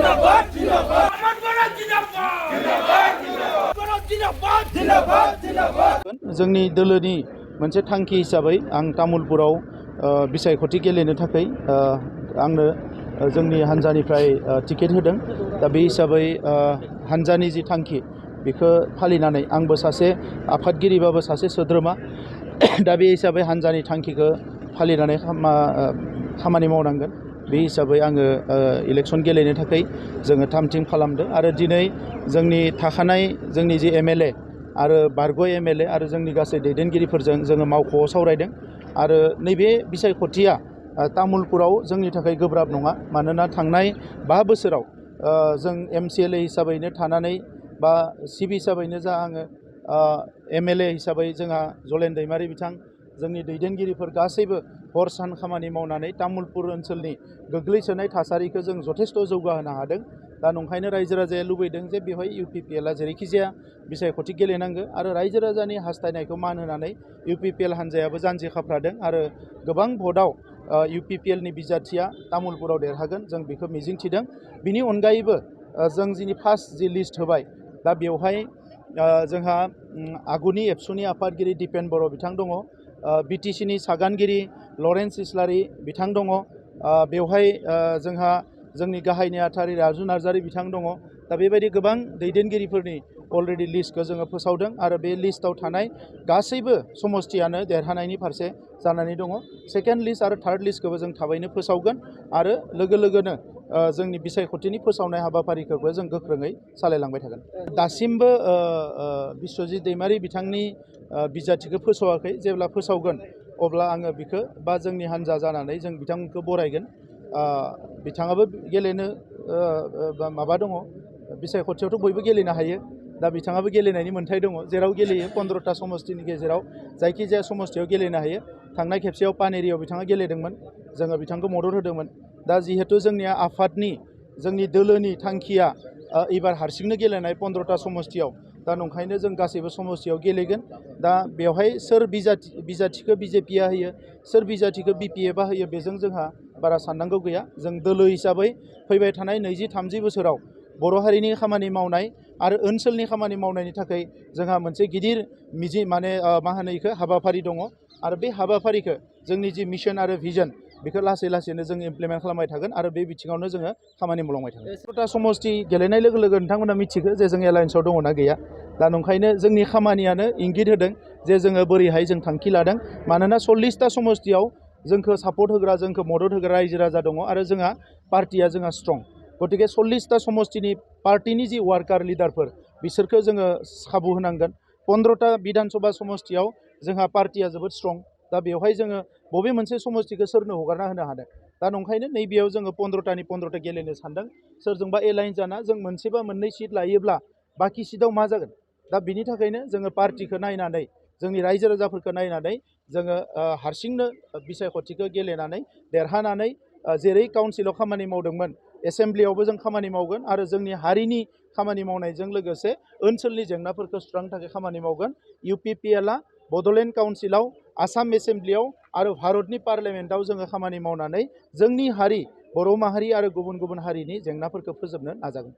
जिंदाबाद जिंदाबाद रमद बर'ख जिंदाबाद जिंदाबाद जिंदाबाद जोंनि दोलोनि मोनसे थांखि हिसाबै आं तामुलपुराव बिसायख'थि गेलेनो थाखाय आंनो जोंनि हानजानिफ्राय टिकेट होदों। दा बे हिसाबै हानजानि जि थांखि बेखौ फालिनानै आंबो सासे आफादगिरिबाबो सासे सोद्रोमा दा बे हिसाबै हानजानि थांखिखौ फालिनानै खामानि मावनांगोन। बे हिसाबै आङो इलेक्सन गेलेनो थाखाय जोङो थाम-थिम खालामदों आरो दिनै जोंनि थाखानाय जोंनि जि एमएलए आरो बारग' एमएलए आरो जोंनि गासै दैदेनगिरिफोरजों जोङो मावख'आव सावरायदों आरो नैबे बिसायख'थिया तामुलपुराव जोंनि थाखाय गोब्राब नङा। मानोना थांनाय 5 बोसोराव जों एमसिएलए हिसाबैनो थानानै बा सिबि हिसाबैनो जा आङो एमएलए हिसाबै जोंहा जलेन दैमारि बिथां जोंनि दैदेनगिरिफोर गासैबो हर सान खामानि मावनानै तामुलपुर ओनसोलनि गोग्लैसोनाय थासारिखौ जों जथेस्थ' जौगाहोनो हादों। दा नंखायनो रायजो राजाया लुबैदों जे बेवहाय इउपिपिएलआ जेरैखि जाया बिसायख'थि गेलेनांगौ आरो रायजो राजानि हास्थायनायखौ मान होनानै इउपिपिएल हानजायाबो जानजि खाफ्रादों आरो गोबां भटआव इउपिपिएलनि बिजाथिया तामुलपुराव देरहागोन जों बेखौ मिजिंथिदों। बिनि अनगायैबो जों जिनि फार्स्ट जि लिस्ट होबाय दा बेवहाय जोंहा आगुनि एबसुनि आफादगिरि दिपेन बर' बिथां दङ, बिटिसिनि सागानगिरि लरेन्स इस्लारि बिथां दङ, बेवहाय जोंहा जोंनि गाहाय नेहाथारि राजु नार्जारि बिथां दङ। दा बेबायदि गोबां दैदेनगिरिफोरनि अलरेडि लिस्टखौ जोङो फोसावदों आरो बे लिस्टआव थानाय गासैबो समस्थियानो देरहानायनि फारसे जानानै दङ। सेकेन्ड लिस्ट आरो थार्ड लिस्टखौबो जों थाबैनो फोसावगोन आरो लोगोनो जोंनि बिसायख'थिनि फोसावनाय हाबाफारिखौबो जों गोख्रोङै सालायलांबाय थागोन। दासिमबो बिश्वजित दैमारि बिथांनि बिजाथिखौ फोसावाखै। जेब्ला फोसावगोन अब्ला आङो बिखौ बा जोंनि हानजा जानानै जों बिथांखौ बरायगोन। बिथाङाबो गेलेनो माबा दङ, बिसायख'थियावथ' बयबो गेलेनो हायो। दा बिथाङाबो गेलेनायनि मोन्थाय दङ, जेराव गेलेयो 15टा समस्थिनि गेजेराव जायखिजाया समस्थियाव गेलेनो हायो। थांनाय खेबसेयाव पानेरियाव बिथाङा गेलेदोंमोन, जोङो बिथांखौ मदद होदोंमोन। दा जिहेतु जोंनिया आफादनि जोंनि दोलोनि थांखिया एबार हारसिंनो गेलेनाय 15टा समस्थियाव, दा नंखायनो जों गासैबो समस्थियाव गेलेगोन। दा बेवहाय सोर बिजाथिखौ बिजेपिआ होयो, सोर बिजाथिखौ बिपिएफआ होयो बेजों जोंहा बारा साननांगौ गैया। जों दोलो हिसाबै फैबाय थानाय 20-30 बोसोराव बर' हारिनि खामानि मावनाय आरो ओनसोलनि खामानि मावनायनि थाखाय जोंहा मोनसे गिदिर हाबाफारि दङ आरो बे हाबाफारिखौ जोंनि जि मिशन आरो भिजन बेखौ लासै लासैनो जों इमप्लिमेन्ट खालामबाय थागोन आरो बे बिथिङावनो जोङो खामानि मावलांबाय थागोन। 15टा समस्ति गेलेनाय लोगो लोगो नोंथांमोना मिथिगौ जे जों एलायन्सआव दङना गैया। दा नंखायनो जोंनि खामानियानो इंगित होदों जे जोङो बोरैहाय जों थांखि लादों। मानोना 40टा समस्तियाव जोंखौ सापर्ट होग्रा जोंखौ मदद होग्रा रायजो राजा दङ आरो जोंहा पार्टिया जोंहा स्ट्रं। गतिके 40टा समस्तिनि पार्टिनि जि वार्कार लिडारफोर बिसोरखौ जोङो खाबु होनांगोन। 15टा बिधानसभा समस्तियाव जोंहा पार्टिया जोबोद स्ट्रं। दा बेवहाय जोङो बबे मोनसे समस्तिखौ सोरनो हगारना होनो हादों। दा नंखायनो नैबेयाव जोङो 15टानि 15टा गेलेनो सानदों। सोरजोंबा एलायन्स जाना जों मोनसेबा मोननै सिट लायोब्ला बाखि सिटआव मा जागोन। दा बिनि थाखायनो जोङो पार्टिखौ नायनानै जोंनि रायजो राजाफोरखौ नायनानै जोङो हारसिंनो बिसायख'थिखौ गेलेनानै देरहानानै जेरै काउन्सिलाव खामानि मावदोंमोन एसेमब्लियावबो जों खामानि मावगोन आरो जोंनि हारिनि खामानि मावनायजों लोगोसे ओनसोलनि जेंनाफोरखौ सुस्रांनो थाखाय खामानि मावगोन। इउपिपिएलआ बड'लेण्ड काउन्सिलाव, आसाम एसेमब्लियाव आरो भारतनि पार्लियामेन्टआव जोङो खामानि मावनानै जोंनि हारि बर' माहारि आरो गुबुन गुबुन हारिनि जेंनाफोरखौ फोजोबनो नाजागोन।